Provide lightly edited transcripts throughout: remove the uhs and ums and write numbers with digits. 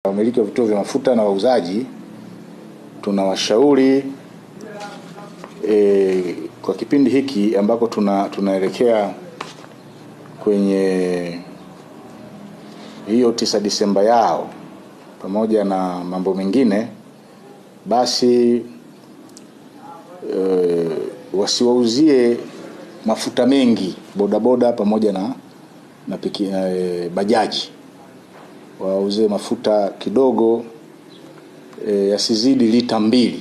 Wamiliki wa vituo vya mafuta na wauzaji tunawashauri kwa kipindi hiki ambako tunaelekea kwenye hiyo 9 Disemba yao pamoja na mambo mengine, basi wasiwauzie mafuta mengi bodaboda pamoja na bajaji. Wauze mafuta kidogo, yasizidi lita 2.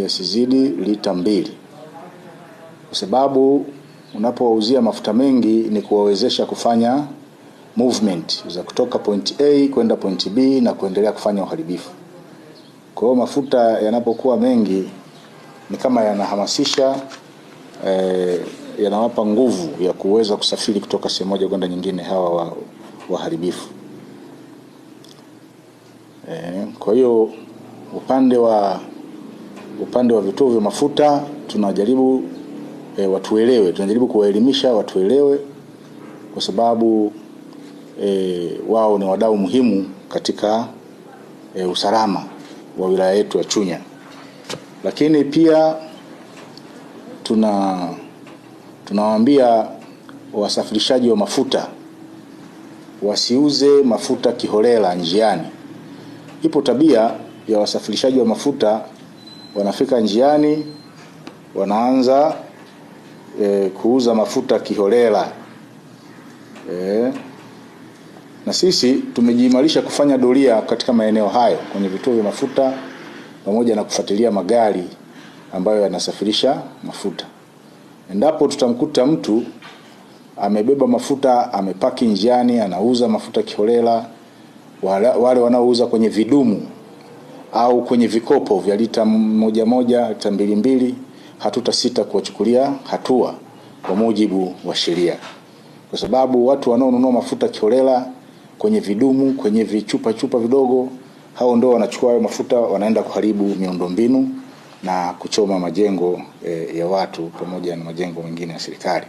Yasizidi lita 2. Kwa sababu unapowauzia mafuta mengi ni kuwawezesha kufanya movement za kutoka point A kwenda point B na kuendelea kufanya uharibifu. Kwa hiyo mafuta yanapokuwa mengi ni kama yanahamasisha, yanawapa nguvu ya kuweza kusafiri kutoka sehemu moja kwenda nyingine hawa waharibifu. Kwa hiyo upande wa vituo vya mafuta tunajaribu watuelewe, tunajaribu kuwaelimisha watuelewe, kwa sababu wao ni wadau muhimu katika usalama wa wilaya yetu ya Chunya. Lakini pia tunawaambia wasafirishaji wa mafuta wasiuze mafuta kiholela njiani. Ipo tabia ya wasafirishaji wa mafuta wanafika njiani wanaanza kuuza mafuta kiholela. Na sisi tumejiimarisha kufanya doria katika maeneo hayo kwenye vituo vya mafuta pamoja na kufuatilia magari ambayo yanasafirisha mafuta. Endapo tutamkuta mtu amebeba mafuta, amepaki njiani, anauza mafuta kiholela, wale wanaouza kwenye vidumu au kwenye vikopo vya lita 1 1, lita 2 2, hatutasita kuwachukulia hatua kwa mujibu wa sheria. Kwa sababu watu wanaonunua mafuta kiholela kwenye vidumu, kwenye vichupa chupa vidogo, hao ndio wanachukua hayo mafuta wanaenda kuharibu miundombinu na kuchoma majengo ya watu pamoja na majengo mengine ya serikali.